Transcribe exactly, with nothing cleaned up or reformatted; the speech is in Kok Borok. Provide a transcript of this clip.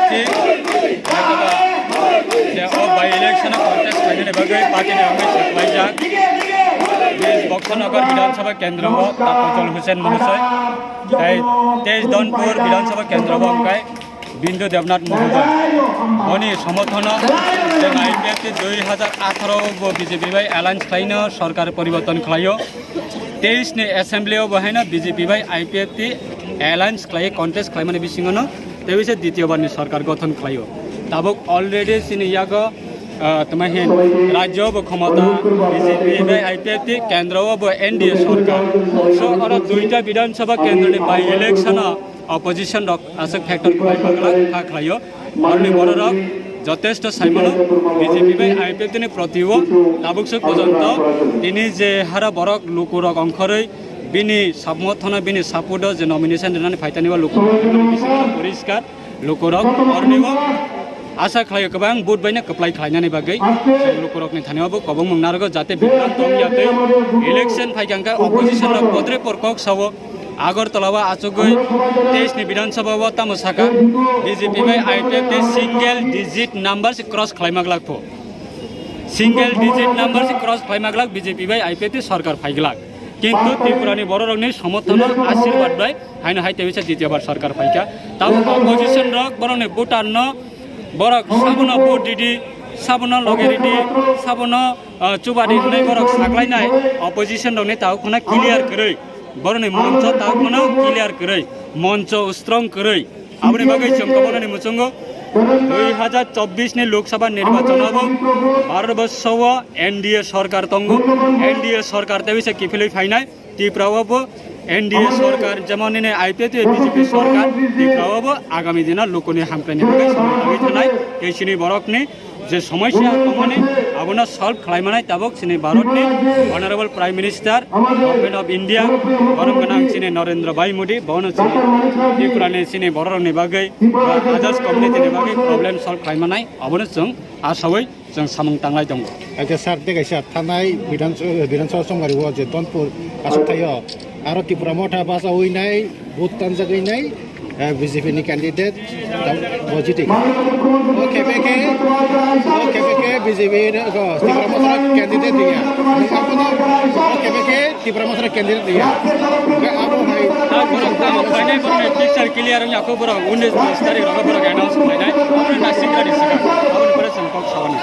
Je o by election o contest khlainani bagwi party ni wngwi saklaijak. Boksonagar Bidhan Sabha kendro o Tapajol Hussain Muhusoi, tei teis Donpur Bidhan Sabha kendro o wngkai Bindu Debnath Muhusoi. Oni somothono je I P F T dui hajar atharo bo B J P bai alliance khlaino sorkar poriborton khlaio. Teis ni assembly o bo haino B J P bai I P F T alliance khlai contest khlaimani bisingo no tei bisa ditiyo bar ni sorkar gothon khlaio. Tabuk already chini yago, ah, tama hin rajyo bo khomota B J P bai I P F T, kendro o bo N D A sorkar. So oro duita Bidhan Sabha kendro ni by election o opposition rok aswk factor khlai phaglak kha khlaio. Aroni bororok jotesto saimano B J P bai I P F T ni proti o tabuk swk pojonto tini je hara borok lukurok ongkhorwi bini samothono bini support o je nomination rinani phaitani o lukurok poriskar lukurok orni o asa khlaio kwbang vote baino kwplai khlainani bagwi lukurokni thani o bo kobongmung narwgo jate bibranto wngya tei election phaikha hwnkhe opposition rok bodre porkok sao. Agartala o achugwi teis ni Bidhan Sabha o tamo saka, B J P bai I P F T single digit number se cross khlaima glak pho. Single digit number se cross khlaima glak B J P bai I P F T sorkar phai glak. Kintu Tripura ni bororokni somothono ashirbad bai haino hai tebisa ditiyo bar sorkar phaikha. Tamo opposition rok borokni voter no borok sabono vote ridi, sabono loge ridi, sabono, ah, chubadi hwnwi borok saklainai opposition rokni tao khuna clear kwrwi. Borokni moncho tabukno clear kwrwi, moncho strong kwrwi. Aboni bagwi chwng kabonani muchungo dui hajar chobbish ni Lok Sabha nirbachon o bo Bharat Borsho o N D A sorkar tongo, N D A sorkar tei bisa kiphilwi phainai Tripura o bo N D A sorkar, jemon nini I P F T B J P sorkar, Tripura o bo agami dino lukuni hamkraini bagwi samung tangwi thanai tei chini borokni je somosya tongmani abono solve khlai manai tabuk chini Bharatni Honorable Prime Minister, Government of India, borok gwnang chini Narendra Bhai Modi, bono chini Tripura ni chini bororokni bagwi, others community ni bagwi problem solve khlai manai abono chwng asawi chwng samung tanglai tongo. Acha sir, tei kaisa thanai Bidhan, Bidhan Sabha Songari o je Donpur aswk thaio, aro Tipra Motha bachawi nai, vote tanjagwi nai, eh, B J P ni candidate, bo jiti. O kebeke, o kebeke B J P ni, o, Tipra Motha candidate ya. Abono o kebeke Tipra Motha candidate ya. Oke, abo hai. Borok tamo khainai, borokni picture clear wngya kho, borok unis tarik rogo borok announce khlainai. Abo naisik rani sikha. Aboni pore chwng kok sabani.